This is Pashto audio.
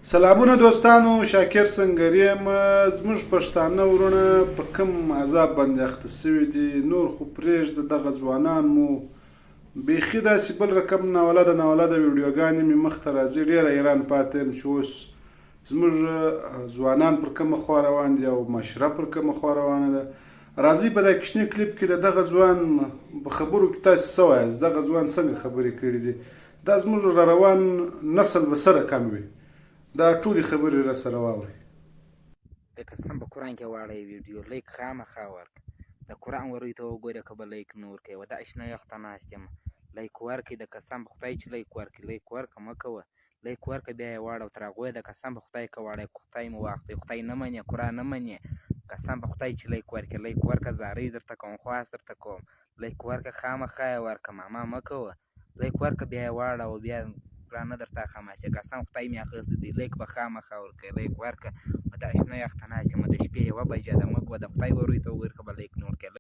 سلامونه دوستانو، شاکر سنګری یم. زموږ پښتانه وروڼه په کوم عذاب باندې اخته شوي دي، نور خو پرېږده، دغه ځوانان مو بیخي داسې بل رقم ناولده ناولده ویډیوګانې مې مخته راځي. ډېر حیران پاتې یم چې اوس زموږ ځوانان پر کومه خوا روان دي او معاشره پر کومه خوا روانه ده. راځئ په دا کوچني کلیپ کې د دغه ځوان په خبرو کې تاسو څه وایاست، دغه ځوان څنګه خبرې کړې دي، دا زموږ را روان نسل به څه رقم وي، دا ټولې خبرې را سره واورئ. د قسم په قرآن کې واړی ویډیو لایک خامخا ورک، د قرآن وروی ته وګوره که به لایک نه ورکوي. و دا اشنا یخته ناست یم، لایک ورکړئ، د قسم په خدای چې لایک ورکړئ، لایک ورکه مه کوه، لایک ورکه بیا یې واړه تر هغو یې د قسم په خدای که واړی، خدای مو واخلي، خدای نه منې، قرآن نه منې، قسم په خدای چې لایک ورکړې، لایک ورکه، زارۍ درته کوم، خواست درته کوم، لایک ورکه، خامخا یې ورکه، ماما مه کوه، لایک ورکه بیا یې واړه او بیا پلان نه درته خاماسې، قسم خدای مې اخیستی دی، لایک به خامخا ورکوې، لایک ورکه. و دا اشنا یخته ناست یم، د شپې 1 بجه ده، مه کوه، د خدای وروی ته وګوره که به لایک نه ورکوې.